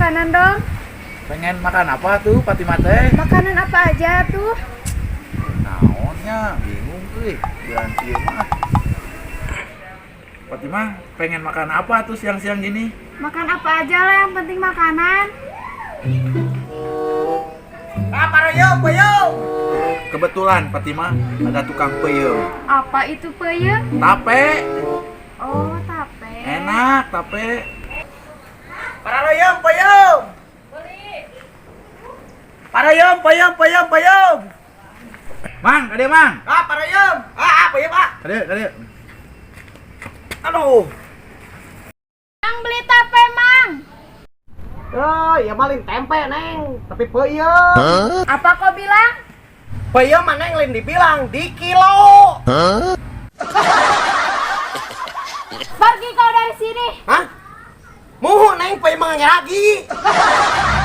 makanan dong. Pengen makan apa tuh, Fatimah teh? Makanan apa aja tuh? Naon nya, bingung euy, jalan kieu mah. Fatimah pengen makan apa tuh siang-siang gini? Makan apa aja lah, yang penting makanan. Ah, peuyeum, peuyeum. Kebetulan Fatimah ada tukang peuyeum. Apa itu peuyeum? Tape. Oh, tape. Enak tape. Peuyeum, peuyeum. Peuyeum, peuyeum, peuyeum, peuyeum. Mang, kade, Mang. Ah, peuyeum. Ah, ah, peuyeum ah. Kade, kade. Aduh. Mang, beli tape, Mang. Oh, ieu mah lain tempe, Neng, tapi peuyeum. Apa kau bilang? Peuyeum mah, Neng, lain dibilang, di kilo. Pergi kau dari sini. Hah? Muhu, Neng, peuyeum mah lagi.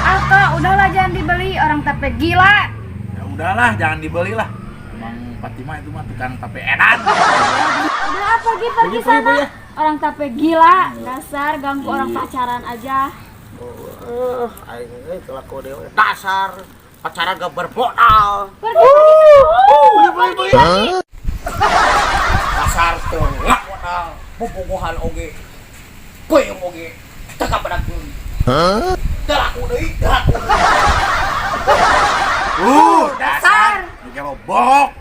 Ah, kok udahlah, jangan dibeli, orang tape gila. Ya udahlah, jangan dibeli lah. Emang Fatimah itu mah tukang tape edan. Udah ah, pergi pergi Pergi, sana. Pergi, ya. Orang tape gila, dasar ganggu orang pacaran aja. Eh, aing euy kelaku deui. Dasar pacaran gak bermodal. Pergi pergi. Beli, beli, beli. Dasar teu modal, bobogohan oge. Peuyeum oge. Teu kabedakeun. Teu laku deui, teu laku deui. Dasar. Gelo bohong.